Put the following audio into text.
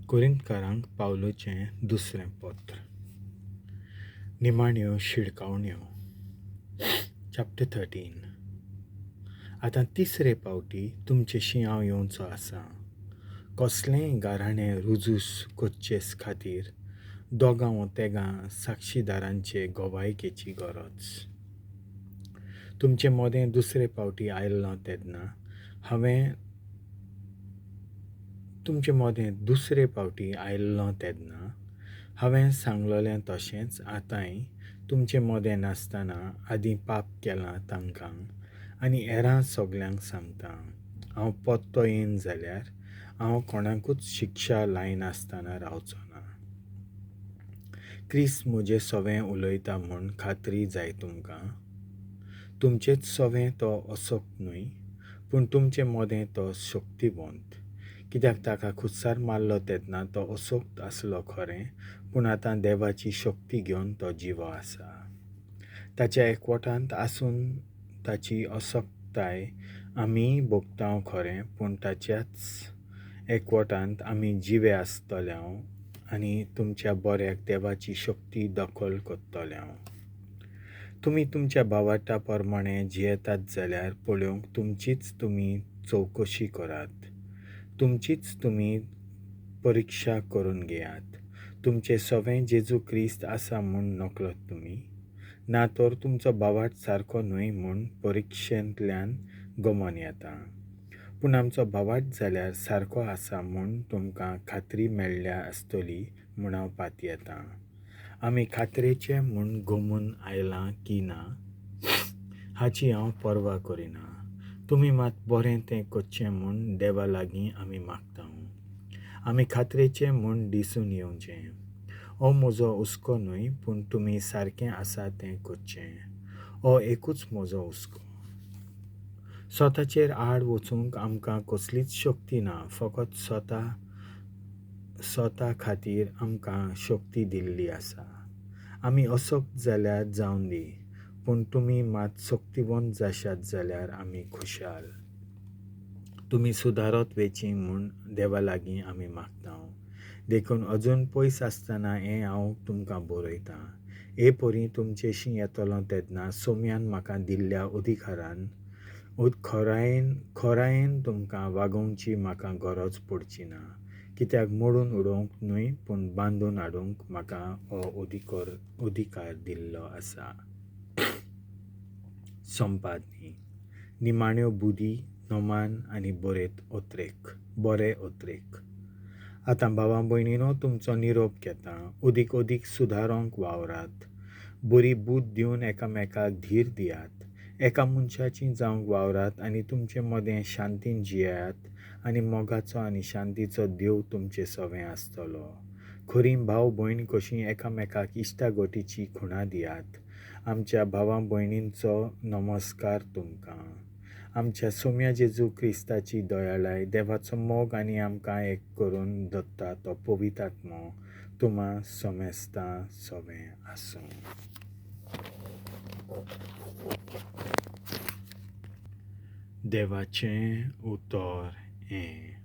कोरिंतकारांक पावलोचें दुसरें पत्र. निमाण्यो शिडकावण्यो. चॅप्टर 13. आतां तिसरे पावटी तुमचेशी हांव येवचो आसां. कसलेंय गाराणें रुजूस करचेस खातीर दोगां वो तेगां साक्षीदारांचे गवायकेची गरज. तुमचे मदें दुसरे पावटी आयल्लो तेन्ना हांवें तुमचे मदें दुसरे पावटी आयल्लो तेन्ना हांवें सांगलोलें तशेंच आतांय तुमचे मदें नासतना आदीं पाप केलां तांकां आनी हेरां सगल्यांक सांगता, हांव पत्तो येन जाल्यार हांव कोणाकूच शिक्षा लायनासतना रावचो ना. क्रिस्त म्हजे सवें उलयता म्हूण खात्री जाय तुमकां. तुमचेच सवें तो असक्त न्हय, पूण तुमचे मदें तो शक्तिवंत. कित्याक ताका खुस्सार मारलो तेन्ना तो असक्त आसलो खरें, पूण आतां देवाची शक्ती घेवन तो जिवो आसा. ताच्या एकवटांत आसून ताची असक्ताय आमी भोगता खरें, पूण ताच्याच एकवटांत आमी जिवे आसतले आनी तुमच्या बऱ्याक देवाची शक्ती दखल करतले. तुमी तुमच्या भावार्था प्रमाणें जियेतात जाल्यार पळोवंक तुमचीच तुमी चवकशी करात, तुमचीच तुमी परिक्षा करून घेयात. तुमचें सवें जेजू क्रिस्त आसा म्हूण नकळत तुमी, ना तर तुमचो भावार्थ सारको न्हय म्हूण परिक्षेंतल्यान गमन येता. पूण आमचो भावार्थ जाल्यार सारको आसा म्हूण तुमकां खात्री मेळ्ळ्या आसतली म्हूण हांव पातयेतां. आमी खात्रेचे म्हूण गमून आयलां की ना हाची हांव पर्वा करिना. तुमी मात बरें तें करचें म्हूण देवा लागीं आमी मागता. आमी खात्रेचें म्हूण दिसून येवचें हो म्हजो हुस्को न्हय, पूण तुमी सारकें आसा तें करचें हो एकूच म्हजो हुस्को. स्वताचेर आड वचूंक आमकां कसलीच शक्ती ना, फकत स्वता खातीर आमकां शक्ती दिल्ली आसा. आमी असक्त जाल्यार जावन दी, पूण तुमी मात शक्तिवंत जाशात जाल्यार आमी खुशाल. तुमी सुदारत वेची म्हूण देवा लागीं आमी मागता. देखून अजून पयस आसतना हें हांव तुमकां बरयतां. हे परी तुमचेशी येतलो तेन्ना सोम्यान म्हाका दिल्ल्या अधिकारान खोरायेन तुमकां वागोवची म्हाका गरज पडची ना. कित्याक मोडून उडोवंक न्हय, पूण बांदून हाडूंक म्हाका हो अधिकार दिल्लो आसा. संपादनी. निमाण्यो बुदी, नमान आनी बरें अत्रेक. आतां भावा भयणीनो, तुमचो निरोप घेता. अदीक अदीक सुदारूंक वावरात, बरी बूद दिवन एकामेकाक धीर दियात, एका मनशाची जावंक वावरात आनी तुमचे मदें शांतीन जियेयात आनी मोगाचो आनी शांतीचो देव तुमचे सवें आसतलो. खरी भाव भयण कशी एकामेकाक इश्टागतीची खुणा दियात. आमच्या भावा भयणींचो नमस्कार तुमकां. आमच्या सोम्या जेजू क्रिस्ताची दयाळाय, देवाचो मोग आनी आमकां एक करून दत्ता तो पवित्र आत्मो तुमा समेस्तां सवें आसूं. देवाचें उतर हें.